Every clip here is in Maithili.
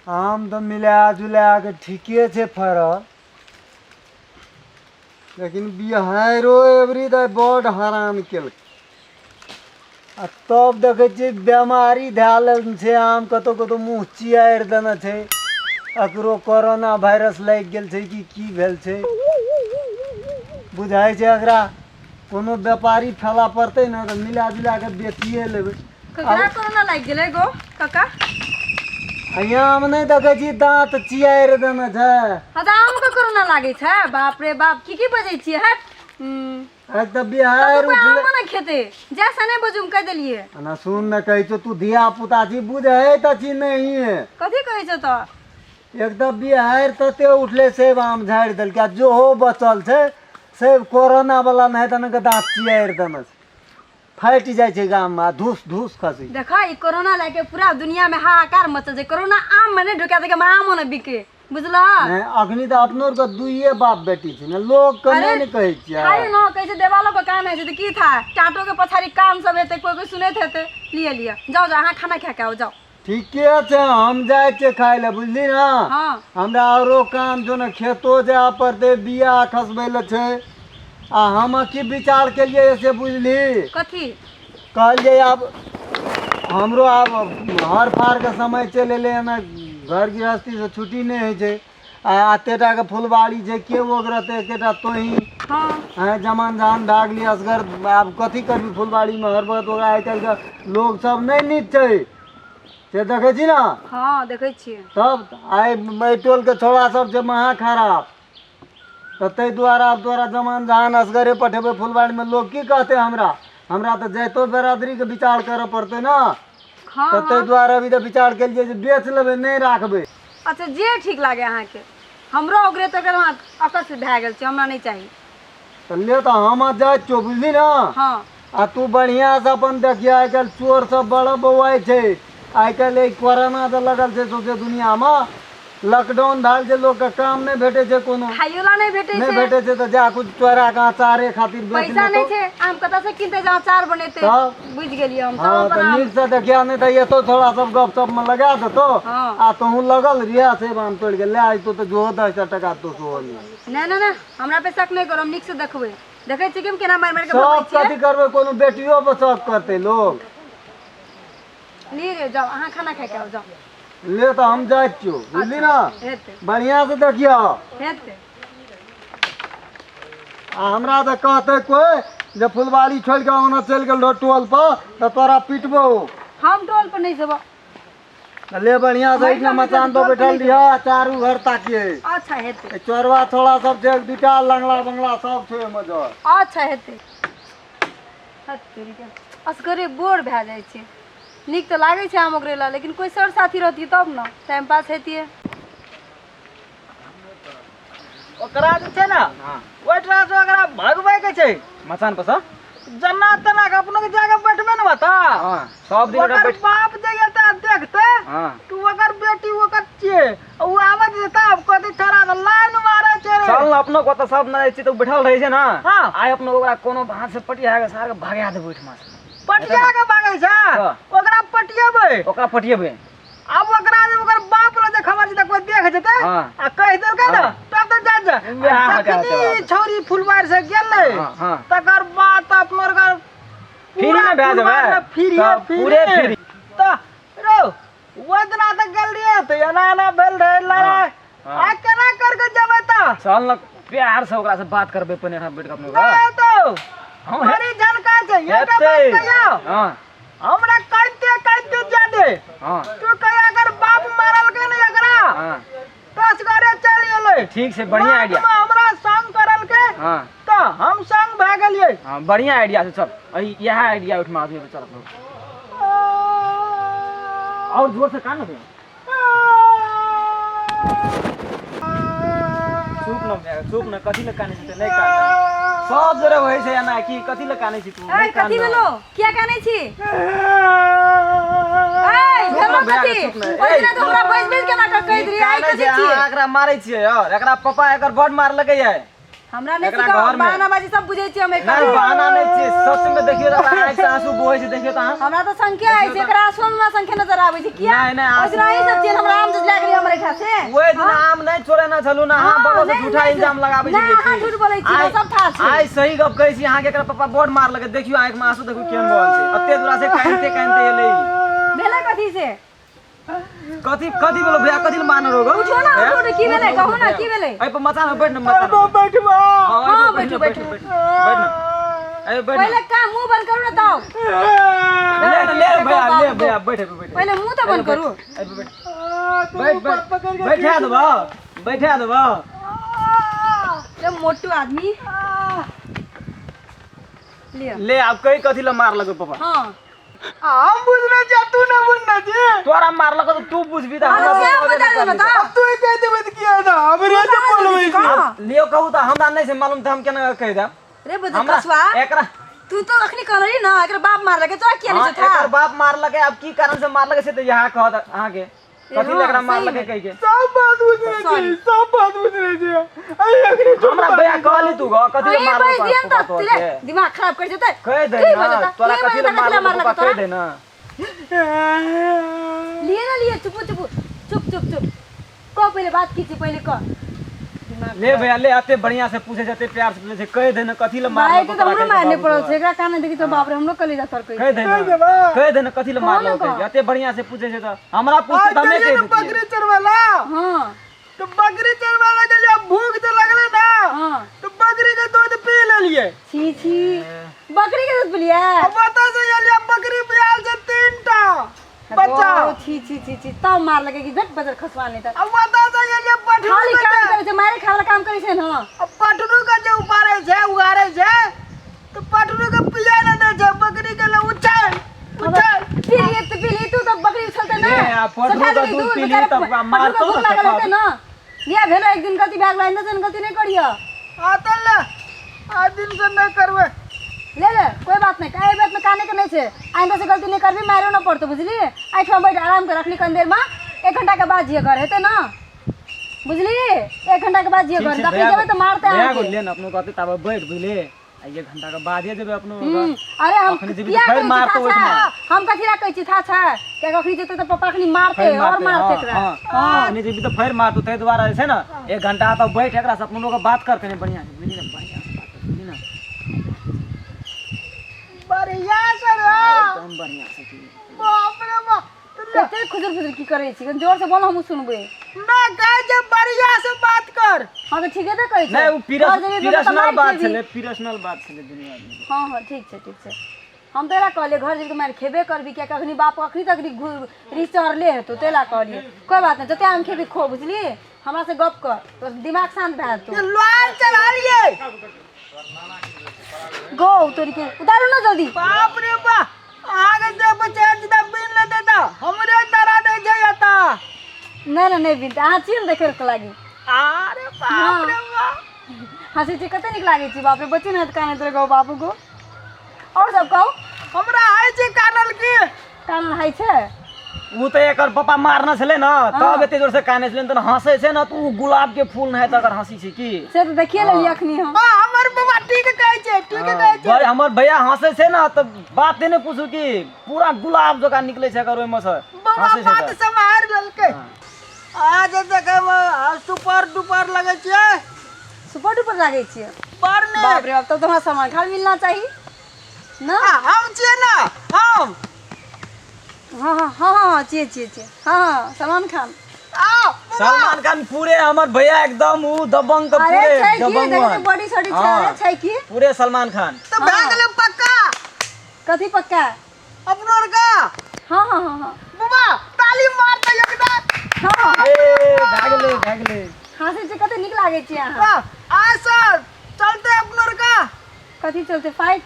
आम तऽ मिला जुला कऽ ठीके छै फड़ल, लेकिन बिहाड़िओ अबरी तऽ बड्ड हरान केलकै। आ तब देखै छियै बेमारी धए लेने छै आम, कतहु कतहु मुँह चियारि देने छै। एकरो कोरोना वायरस लागि गेल छै कि की भेल छै बुझाइ छै। एकरा कोनो व्यापारी फैला पड़तै ने तऽ मिला जुला कऽ बेचिए लेबै। ककरा कोरोना लागि गेलै गो काका? आम नहि देखै छी दाँत चियारि देने छै। हँ तऽ आमके कोरोना लागै छै? बाप रे बाप, की की बजै छियै? हट। आज तऽ बिहार कोइ उठलै। आमो नहि खेतै। जैसे नहि बजू, हम कहि देलियै। ना सुन ने, कहै छौ तू धिया पुता छी, बुझै तऽ छी नहिए। कथी कहै छौ तऽ? एक तऽ बिहार तते उठलै, सेब आम झाड़ि देलकै, आ जोहो बचल छै से कोरोना वाला नहि तनके दाँत चियारि देने छै, फाटि जाइ छै गाममे आ धूस धूस खसै छै। देखा, ई कोरोना लए के पूरा दुनिया में हाहाकार मचल छै। कोरोना आम में नहि ढुका देके, आमो नहि बिके, बुझलह? नहि, अखनी तऽ अपनो आरके दुइए बाप बेटी छै ने, लोकके अरे, नहि ने कहै छियै। खाइ न कहै छै देवालो के कान होइ छै तऽ की था, टाटो के पछाड़ी कान सब हेतै, कोइ कोइ सुनैत हेतै। लिअ लिअ, जाउ जाउ, अहाँ खाना खा के आउ, जाउ। ठीके छै, हम जाइ छियै खाय लए, बुझली ने? हँ। हमरा औरो काम छौ ने, खेतो जाय पड़तै, बिया खसबै लए छै। आ हम की विचार केलियै से बुझली? कथी? कहलियै आब हमरो आब हर फारके समय चलि एलै, एना घर गृहस्थीसँ छुट्टी नहि होइ छै। आ एते टाके फुलबाड़ी छै, के ओगरतै? एकेटा तोही। हँ। आँय, जमान जहान भए गेली असगर, आब कथी करबी फुलबाड़ीमे हर बखत ओकरा? आइ काल्हिके लोक सब नहि नीक छै, से देखै छी ने? हँ, देखै छियै। तब आइ एहि टोलके छौड़ा सब छै महा खराब, तऽ ताहि दुआरे आब तोरा जमान जहान असगरे पठेबै फुलबाड़ीमे, लोक की कहतै हमरा? हमरा तऽ जाइतो बिरादरीके विचार करऽ पड़तै ने। हँ। तऽ ताहि दुआरे अभी तऽ विचार केलियै जे बेच लेबै, नहि राखबै। अच्छा, जे ठीक लागे अहाँके। हमरो ओकरे तऽ अकस भए गेल छै, हमरा नहि चाही। तऽ ले, तऽ हम जाइ छियौ, बुझली ने? हँ। आ तू बढ़िआँसँ अपन देखियै, आइ काल्हि चोर सब बड़ बौआइ छै। आइ काल्हि एहि कोरोना जे लगल छै सौंसे दुनिआँमे, लॉकडाउन भेल छै, लोकके काम नहि भेटै छै कोनो। खाइयो ला नहि भेटै नहि छै। भेटै छै तऽ जा कुछ चोरा कऽ अचारे खातिर बेच पैसा लेतौ। नहि छै, आम कतऽ से किनतै जे अचार बनेतै? तब? बुझि गेलियै हम। हँ। तब तऽ अपन आम नीकसँ देखिया, नहि तऽ एतौ थोड़ा सब गप सपमे लगा देतौ। हँ। आ तोहूँ लगल रिहा, से आम तोड़ि कऽ लए अयतौ तऽ जोहो 10 टका तो सेहो लिहऽ। नहि नहि नहि, हमरा पे शक नहि करू, हम नीकसँ देखबै। देखै छियै कि हम केना मारि मारि कऽ भगबै शक छियै। कथी करबै? कोनो बेटियो पर शक करतै लोग? लिए रे, जाउ अहाँ खाना खाइ के आउ, जाउ। ले, तऽ हम जाइ छियौ, बुझली ने? हेतै। बढ़िआँ से देखियौ। हेतै। आ हमरा तऽ कहतै कोइ जे फुलबाड़ी छोड़ि कऽ ओना चलि गेल रहो टोल पर, तऽ तोरा पिटबौ। हम टोल पर नहि जेबो। तऽ ले, बढ़िआँ से एहिठिना मचान पर बैठल रहिह, चारू घर ताकिए। अच्छा, हेतै। ए चोरवा छोड़ा सब छै, एक दूटा लंगड़ा बंगड़ा सब छै ओहिमे जर। अच्छा, हेतै। हट तेरी के, असगरे बोर भए जाइ छै। नीक तऽ लागै छै आम ओगरै लए, लेकिन कोइ सर साथी रहतियै तब ने टाइम पास हेतियै। ओकरा जे छै ने ओहिठाम से ओकरा भगबै के छै मचान पर सँ। जना तना के अपनो के जाके बैठबे ने बता। हाँ, सब दिन ओकरा ओकर बैठ बाप जे एतै देखते हाँ कि ओकर बेटी ओकर छियै, उ आबत जे तब कहतै छोड़ा तऽ लाइन मारै छै रे। चल ने, अपनो के ओतऽ सब नहि छै तऽ बैठल रहै छै ने। हाँ। आइ अपनो ओकरा कोनो भाँज से पटिया के सार के भगा देबै ओहिठमा से। पटिया के भागै छै? हाँ। ओकरा पटियेबै। ओकरा पटियेबै। आब ओकरा जे ओकर बाप लग जे खबर छै तऽ कोइ देख जेतै हाँ। आ कहि देलकै ने हाँ। तब तऽ जा जा। वएह हो जायत जखनी बात। छौरी फुलबार से गेलै हाँ, हाँ। तकर बाद तऽ अपनो आर फ्री मे भए जेबै। फ्री। तऽ पूरे फ्री। तऽ रौ, ओहि दिना तऽ गेल रहियै तऽ एना एना भेल रहै लड़ाइ। हाँ। आ केना करके जेबै तऽ? चल ने, प्यार से ओकरा से बात करबै पहिने एहिठाम बैठ के अपनो नहि हेतौ। हाँ, हे- बड़ी झनका छै एकटा बात। हेतै। कहियौ। हाँ। हमरा कांते कांते जादे हाँ। तू कहिया अगर बाप मारलकै ने एकरा हाँ तऽ असगरे चलि गेलै। ठीक छै, बढ़िआँ आइडिया। बादमे हमरा संग करलकै हाँ तऽ हम संग भए गेलियै। हाँ, बढ़िआँ आइडिया छै। चल, अही इएह आइडिया ओहिठमा आदमी चल अपनो। और जोर से कान ने। चुप न भए, चुप न। कथी लए कानै छी? नहि कान, सब जरे होइ छै एना कि। कथी लए कानै छी तू? ए नहि कान। कथी भेलो? किया कानै छी? ए चुप भेलो न भए, कथी? चुप न। ओहि दिना तऽ हमरा बैस बैस के नाटक कहैत रहियै, आइ कानै कथी छै? छियै? अहाँ एकरा मारै छियै और एकरा पापा एकर बड मारलकै ये। हमरा नहि एकरा सिखाउ घर में। बहानाबाजी सब बुझै छी हम एकर। नहि बहाना नहि छियै, सच में देखियौ तऽ आँखि से आंसू बहै छै, देखियौ तऽ अहाँ। हमरा तऽ संख्या अछि, एकरा आंसू हमरा संख्या नजर आबै छै किया? नहि, नहि, आंसू- ओहिना अहीं सब छियै, हमरा आम जूस लए गेलियै हमर एहिठाम से। ओहि दिन आम नहि छोड़ेने छलहुँ ने अहाँ, हाँ, बगल से नहि, झूठा नहि, इल्जाम लगाबै नहि, छलियै अहाँ की? झूठ बोलै छी, आइ- सब था छै। आइ सही गप कहै छी अहाँके, एकर पप्पा बड मारलकै, देखियौ आँखिमे आंसू देखियौ केहन भऽ छै, एते दूरा से कानिते कानिते एलै। भेलै कथी से? कथी कथी भेलो भैया, कथी मानर हो गो? उठो ना, उठो ना, की भेलै कहू ना, की भेलै? एहि पर मचान पर बैठ ना, मचान पर। बैठबा। हाँ, एहि हाँ, पर बैठ ना, बैठू, बैठ ना, बैठ ना, एहि पर बैठ ना। पहिले का मुंह बंद करू ना तब। ले ना, ले भैया, ले भैया, बैठ बैठ। पहिले मुंह तऽ बंद करू। एहि पर बैठ, बैठ बैठ, बैठा देबो, बैठा देबो। ले मोटू आदमी लिअ। ले आब कही कथी ले मारलक पापा? हाँ हम बुझने छियै, तू नहि बुझने छी। तोरा मारलक तऽ तू बुझबी तऽ हमरा अरे तऽ बता दे ना तब। तू कहि देबै तऽ की हेतै? हमरे से बोलबै छी। लियो कहू तऽ हमरा नहि छै मालूम तऽ हम केना कहि देब? रे बता हमरा कसवा एकरा तू तो अखनी कहलही ना एकर बाप मारलकै, तोरा किया हाँ, नहि छौ एकर बाप मारलकै, आब की कारण से मारलकै से तऽ यहाँ कहत अहाँके, कथी ले एकरा हाँ, मारलकै सही कहि के। सब बात बुझने छी, सब बात बुझने छी। अरे अखनी हमरा भैया कहली तू गो कथी ले अरे मारलकै बैस दियन पापा तऽ तोरा तुरे के? दिमाग खराब कर जेतै। कहि दे की ना भऽ जेतै? तोरा की कथी भऽ ले जेतै? कथी ले मारलकै पापा मारलकै कहि तोरा? दे ना। लिए ना लिए, चुप चुप चुप चुप चुप, कह पहिले बात की छै, पहिले कह। ले भैया ले, एते बढ़िया से पूछे छै, एते प्यार से पूछे छै, कहि दे ना कथी ले भाई मारलकै के तऽ हमरो तोरा मारने कहि के पड़ल बाबू छै, एकरा कान देखी तऽ बाप रे हमरो कलेजा सरकै कहि दे ना, कहि दे ना कथी ले मारलकै कहि के, एते बढ़िया से पूछे छै तऽ हमरा पूछते तऽ हमे कहि गेलियै ने देतियै। बकरी चरबैला। हाँ। तऽ बकरी चरबैला गेलियै, भूख तऽ लगलै ने। हाँ। तऽ बकरी के दूध पी लेलियै। छी छी, बकरी के दूध पिलियै? आ ओतऽ से एलियै, बकरी बियाल छै 3 टा बच्चा। ओ छी छी छी छी, तब मारलकै कि झट बजर खसवा नहि तऽ। आ ओतऽ से एलियै पटरू खाली के काम जे- करै छै, मारे खाय वाला काम करै छै ने। आ पटरू के जे उपारै छै, उगारै छै, तऽ पटरू के पियै नहि दै छै, बकरी के ले उछाल उछाल। पीलिए तऽ पीलिए, तू तऽ बकरी उछलतै ने। ले, आ पटरू सठा के देली दूध दूध, पीली बेचारा तब पटरू के मारतौ भूख ने लागल तब। हेतै ने। बियाह भेलो एक दिन गलती भए गेलो, आइन्दा से गलती नहि करियो। आ तऽ ले, आइ दिन से नहि करबै। ले ले, कोई बात नहीं, एहि बात में काने के नहीं छै, आइंदा से गलती नहीं करबी, मारो ना पड़तो, बुझली? एहिठाम बैठ आराम कर अखनी कनी देर में, 1 घंटा के बाद जिए घर हेतै ना, बुझली? 1 घंटा के बाद जिए ठीक घर, छै तखनी भैया जेबै तऽ मारतै भैया अहाँके। ले ने अपनो कहते ताबे बैठ बुझले, आ 1 घंटा के बादे जेबै अपनो घर। अरे हम अखनी जेबी किया तऽ फेर कहै छी मारतौ था ओहिठमा। छै? हम कथी लए कहै छी था छै? कियाकि अखनी जेतै तऽ पप्पा अखनी मारतै फेर और मारतै हाँ, एकरा। हाँ, अखनी जेबी तऽ फेर मारतौ, ताहि दुआरे जे छै ने 1 घंटा तऽ बैठ एकरा से अपनो लोग बात कर कनी बढ़िया से, बुझली ने? बढ़िया से बात कर, बुझली ने? बढ़िया से रे। एकदम बढ़िया से की। बाप रे बाप। कते खुजर खुजर की करै छी, कनी जोर से बोल, हमहूँ सुनबै। ना कहै छै बढ़िया से बात कर। हाँ तऽ ठीके तऽ कहै छै। नहि ओ घर जेबी तऽ पीरसनल मारि बात खेबही। छलै, पीरसनल बात छलै दुनू आदमी के। हाँ हाँ ठीक छै, ठीक छै। हम तऽ एला कहलियै घर जेबी तऽ मारि खेबे करबी, कियाकि अखनी बाप अखनी तक रिस चढ़ले हेतौ, ताहि लए कहलियै। कोइ बात नहि, जते आम खेबी खो, बुझली? हमरा से गप कर तोर दिमाग शांत भए जेतौ। लोन चढ़ालियै। गो तोरी के उतारू ना जल्दी। बाप रे बाप, अहाँके देह पर चढ़ि जेतै बिन लेतै तऽ हमरे डरा दै छै एतऽ। नहि नहि नहि बिनते, अहाँ छियै ने देखै के लागी। अरे बाप रे बाप, हँसै छी कते नीक लागै छै, बाप रे बच्चे ने कानैत रहै गौ बाबू गो। आओर सब कहू। हमरा होइ छै कानल की? कानल होइ छै? उ तऽ एकर पापा मारने छलै ने तब एते जोर से कानै छलै, तहन हँसै छै ने तऽ उ गुलाब के फूल नहि तऽ अगर हँसी छै की से तऽ देखिए लेलियै अखनी हम। हाँ, हमर बाबा ठीक कहै छै, ठीक कहै छै। भाई हमर भैया हँसै छै ने तऽ बाते नहि पूछू की पूरा गुलाब जकाँ निकलै छै एकर ओहिमे से बाबा हँसै छै बात तऽ। सम्हारि लेलकै। आज देखै मे सुपर डुपर लगै छियै। सुपर डुपर लागै छियै? बड़ नीक। बाप रे बाप, तब तऽ हमरा सामान खान मिलना चाही ना। आ, हम छियै ने हम। हाँ हाँ हाँ हाँ छियै छियै छियै, हाँ हाँ सलमान खान। आ सलमान खान पूरे हमर भैया एकदम उ दबंग के अरे पूरे छै की दबंग देखै वन। बॉडी सॉडी छै। हाँ। अरे छै की पूरे सलमान खान। तऽ भए गेलै पक्का। कथी पक्का? अपनो आर का। हाँ हाँ हाँ हाँ बाबा ताली मारतै एकदम। हाँ ए भए गेलै, भए गेलै। हँसै छै कते नीक लागै छै अहाँ। वाह, आ सर चलते अपनो आर का। कथी चलते? फाइट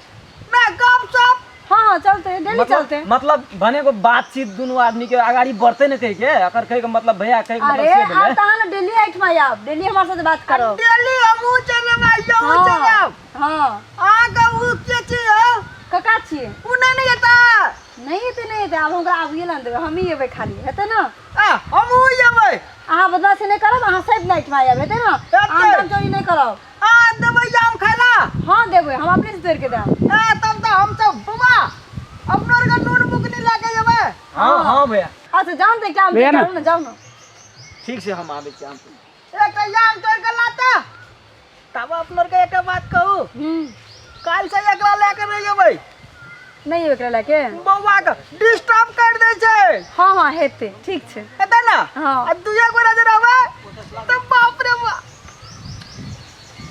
ना गप सप। हाँ हाँ चलते, डेली मतलब चलते। मतलब भने को बातचीत दुनू आदमी के अगाड़ी बढ़ते नहीं कहि के, अकर कहे के मतलब भैया कहे के मतलब अरे से भेलै। आब तऽ अहाँ ने डेली एहिठमा आयब, डेली हमरा साथे बात करब। डेली हमहूँ चलब, आइयो चलब। हाँ। अहाँके उ के छियै? कका छियै। उ नहि ने एतै? नहि एतै, नहि एतै, आब हम ओकरा आबिये लए देबै, हमही एबै खाली, हेतै ने? आ हमहूँ एबै। अहाँ बदमाशी नहि करब, अहाँ सब नाइट में आयब, हेतै ने? आम ताम चोरी नहि करब। आ देबै आम खाय ला? हाँ देबै, हम अपने से तोड़ि के देब। ए तब तऽ हम सब बौआ अपनो आर के नून बुकनी लए के जेबै। हाँ हाँ भैया। अच्छा जाउ ने, एकटा आम भैया ना। तोड़ि ने, जाउ ने। ठीक छै, हम आबै छी आम तोड़ि। एकटा आम तोड़ि के लाता। तब अपनो आर के एकटा बात कहू, काल्हि से एकरा लए के नहि जेबै। नहि एकरा लए के? बौआ के डिस्टर्ब कर दै छै। हाँ हाँ हेतै, ठीक छै। हेतै ने? हाँ। आ दुइये गोरा जे रहबै तऽ बाप रे बाप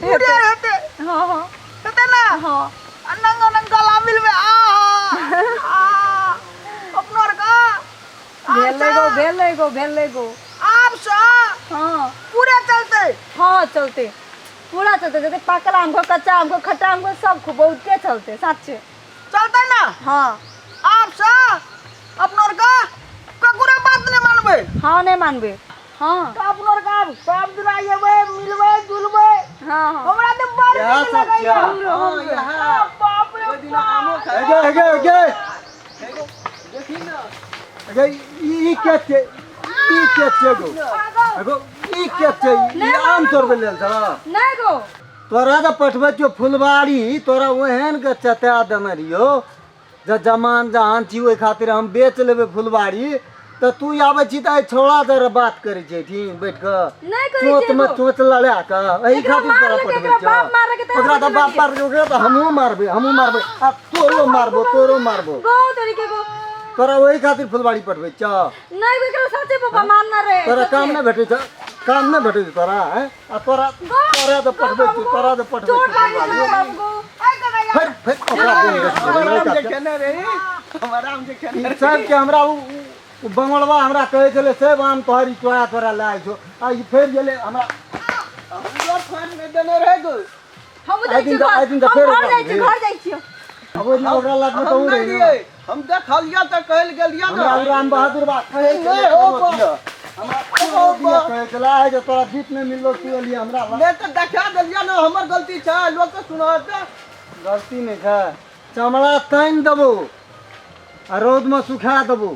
पूरे हेतै। हाँ हाँ हेतै ने? हाँ। आ नंगा नंगा गला मिलबै। आ आ अपनो आर के भेलै गो, भेलै गो, भेलै गो। आब से हाँ पूरे चलतै। हाँ चलतै, पूरा चलतै। जते पाकल आम को, कच्चा आम को, खट्टा आम को, सब खूब बहुते चलतै। साचे चलतै ने? हाँ। आब से अपनो आर के ककरो बात नहि मानबै। हाँ नहीं मानबै। हाँ। तऽ अपनो आर के आब सब दिना अयबै, मिलबै जुलबै। हाँ हाँ। हमरा तऽ बड़ इएह नीक सब लगैया। छै। आ, बाप रे बाप। हेगे हेगे हेगे हेगे, ई के छै? ई के छै गो? हेगो, ई के छै? ई आम तोड़बै लेल छह? नहीं गो। तोरा तऽ पठबै छियौ फुलबाड़ी, तोरा ओहन के चता देने रहियौ जे जमान जहान छी, ओहि खातिर हम बेच लेबै फुलबाड़ी। तऽ तू आबै छी तऽ एहि छौड़ा दर बात करै छै एहिठिन बैठ कऽ, नहि करै चोत छियै मे गो। चोत लड़ा कऽ एहि एकरा खातिर तोरा मारलकै, पठबै एकरा छियौ। बाप मारलकै, तैं ओकरा तऽ हम बाप पठबै। मारलकै, ओकरा तऽ हमहूँ मारबै, हमहूँ मारबै आ तोरो मारबो, तोरो मारबो। गो तरीके गो। तोरा ओहि खातिर फुलबाड़ी पठबै छियौ? नहीं गो, एकरा सच्चे पापा मारना रहे। तोरा सच्चे। काम नहि भेटै छौ? काम नहि भेटै छौ तोरा? हैं? आ तोरा, तोरा तऽ पठबै छियौ, तोरा तऽ पठबै चोट छियौ लागि गेलै फुलबाड़ी। बाबू गो। फेर फेर ओकरा देन देखियौ, जे खेने रही, हमर आम जे खेने ई सबके हमरा उ बंगलवा हमरा कहै छलै सब आम तोहर ई चोरा तोरा लए आयल छौ, आ ई फेर गेलै हमरा। हमरो फोन नहि देने रहै गो। हम आइ जाइ दिन छियै तऽ- आइ घर, दिन तऽ हम फेर घर ओकरा जाइ छियै, भेल। घर जाइ छियै। अब ओहि दिन ओकरा लगमे तऽ हम उ नहि रहै ने। दियै, हम देखलियै तऽ कहल गेलियै ने। हमरा उ राम बहादुर बा कहै छलै, नहि हो कोनो दिअ। हमरा कोनो दिअ कहै छलै, आइ जे तोरा जीत नहि मिललो, तू एलियै हमरा लग। नहि तऽ देखा देलियै ने, हमर गलती छै, लोक तऽ सुनत। गलती नहि छै, चमड़ा तानि देबो आ रौदमे सुखा देबो।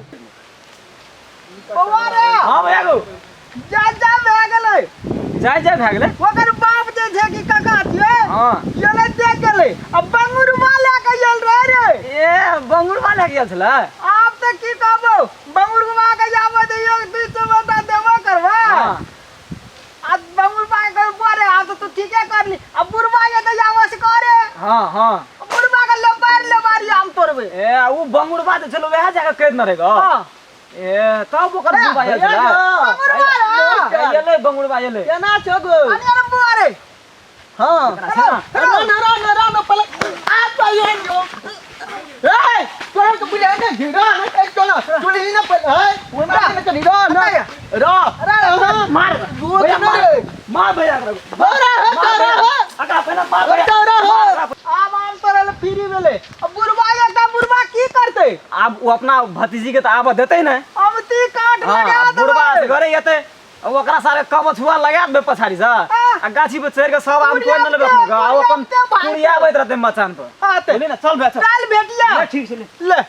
बौआ रे। हाँ भैया गो। जा जा भए गेलै। जाय जाय भए गेलै। ओकर बाप जे छै कि काका छियै। हाँ। गेलै देख गेलै आ बंगुरवा लए के गेल रहे रे। ए बंगुरवा लए के गेल छलै? आब तऽ की कहबो, बंगुरवा के आबै दियौ, 200 बता देबो करबै। हाँ। आ बंगुरवा के बोरे आब तऽ तू ठीके करली, आ बुढ़वा के तऽ आबै से करे। हाँ हाँ। बुढ़वा के लेबार लेबारी आम तोड़बै। ए उ बंगुरवा जे छलै वएह जाके कैद न रहे गो। हाँ। ए तब ओकर बुढ़वा आयल छलै। बंगुरवा रे। एलै बंगुरवा एलै। केना छौ गो? अरे अरे बुआ रे। हाँ। ना ना ना ना ना पहले आ तो ये लो। ए तोरा के बुझाय ने हीरा ने एक चला चुली ना पहले ए वो ना ना चली रो ना रो अरे मार वो भैया, ना मार रे। मार भैया एकरा। अरे मार अरे भैया। एकरा पहिने मार भैया। अरे आब आम तोड़ै लए फ्री भेलै। आ बुढ़वा एकटा बुढ़वा की करतै? आब ओ अपना भतीजी के तऽ आबऽ देतै ने। अमती काठ हाँ, लगा बुढ़वा देबै। घरे एतै, आ ओकरा सारे कबछुआ लगा देबै पछाड़ी से आ गाछी पर चढ़ि के सब आम तोड़ि ने लेबै अपने, आ ओ अपन कुड़ियाबते भाई। कुड़ियाबैत रहतै मचान पर। हाँ ते। बुझली ने? चल भैया, चल। चल भेटिया। ले, ठीक छै, ले। ले।